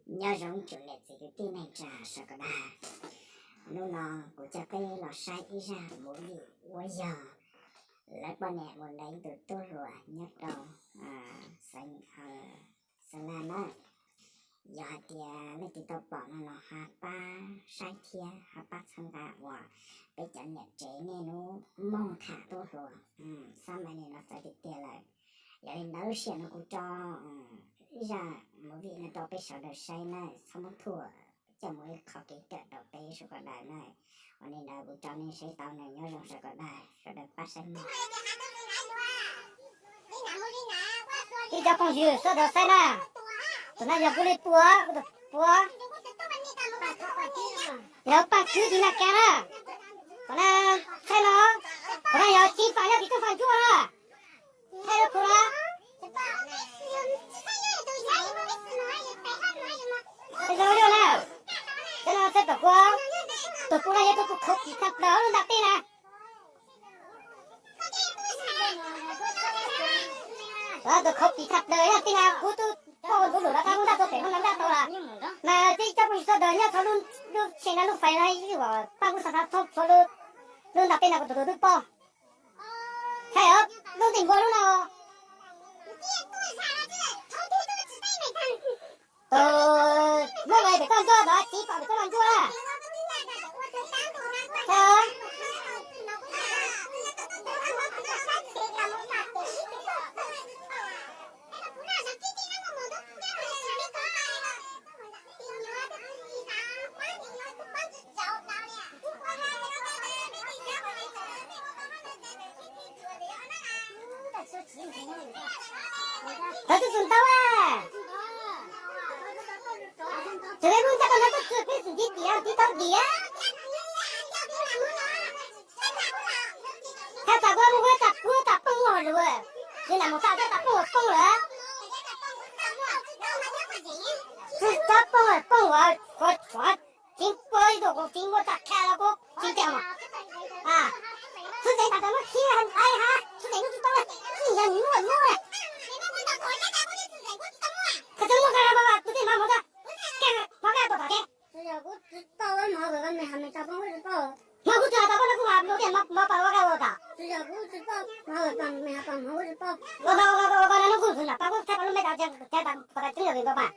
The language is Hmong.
Nyob zoo tsoom niam txiv kwv tij neej tsa sawv daws. Hnub no kuv coj peb los saib ib zaj movie uas yog lawv poj niam mus nrhiav tus tub hluas nyob rau Xeev Las na. Yog hais tias leej twg tau pom no los ho pab saib thiab ho pab txhawb nqa uas peb cov niam tsev niaj hnub moog tham tub hluas, xab mais li no txawv tiag tiag lawm. Yog li ntawd lub sij hawm no kuv tso ib zaj movie no rau peb sawv daws saib na, txhob muab thuam, coj mus ib qho kev kawm rau peb sawv daws na. Ua li ntawd kuv tso nej saib tau na, nyob zoo sawv daws, sawv daws pab saib mog. Ib cov phooj ywg sawv daws saib na, tus no yog kuv li puas, kuv tus puas, yog paj kwv tim na ka na. Qhov no, saib no, qhov no yog tsis fam yog tim tub fam ntsuab na. Saib lub kuv na. Saib zoo li na. Saib no saib tom kuv, tus kuv no yog tus kuv khauv pim tshaj plaws lub ntav teb na. Tus khauv pim tshaj plaws yog tej no kuv twb pom ntxuav lus los tau lub ntaj txog pem lub ntaj tau lawm. Mas tib cov phooj ywg sawv daws nyob txhua lub tsheb no lub fais no ib uas pab kuv xa xa txhua lub ntaj teb no kuv tus tus twb pom. Thaij os, lub ntees npua lub no. Tus muab los pem toj ntsuab, tus tsis pom pem toj ntsuab na. Thaij os. Thov tub txug ntau a. Txug peb lub ntiaj teb no tub txug peb txug ntiv tiav ntiv tau diav. Thaj tsam kuv mus kuv txaj kuv txaj phooj ua lus, tsis nram mus txaj txaj phooj ua phooj lawm. Tsis txaj phooj ua phooj ua, kuv tsuav tsev kuv tsis muaj txaj kha los kuv tsis ntiag mas. Xwb tsev tas tas muab khib ai ha, xwb tsev kuv tsis tau, tsis yog nws muaj muab na. Koj tsis muaj koj tus tij mas mus txog, koj pov koj tus tom tsev. Hmoob kuv tsis hais tau koj no kuv hais mus tias mov pam ua koj ua tom. Ua koj ua koj ua koj no hnub kuj ntxwv nram pab kuv thaij pab lub me tas cov tas pov tas tseeb yog vim npau pam.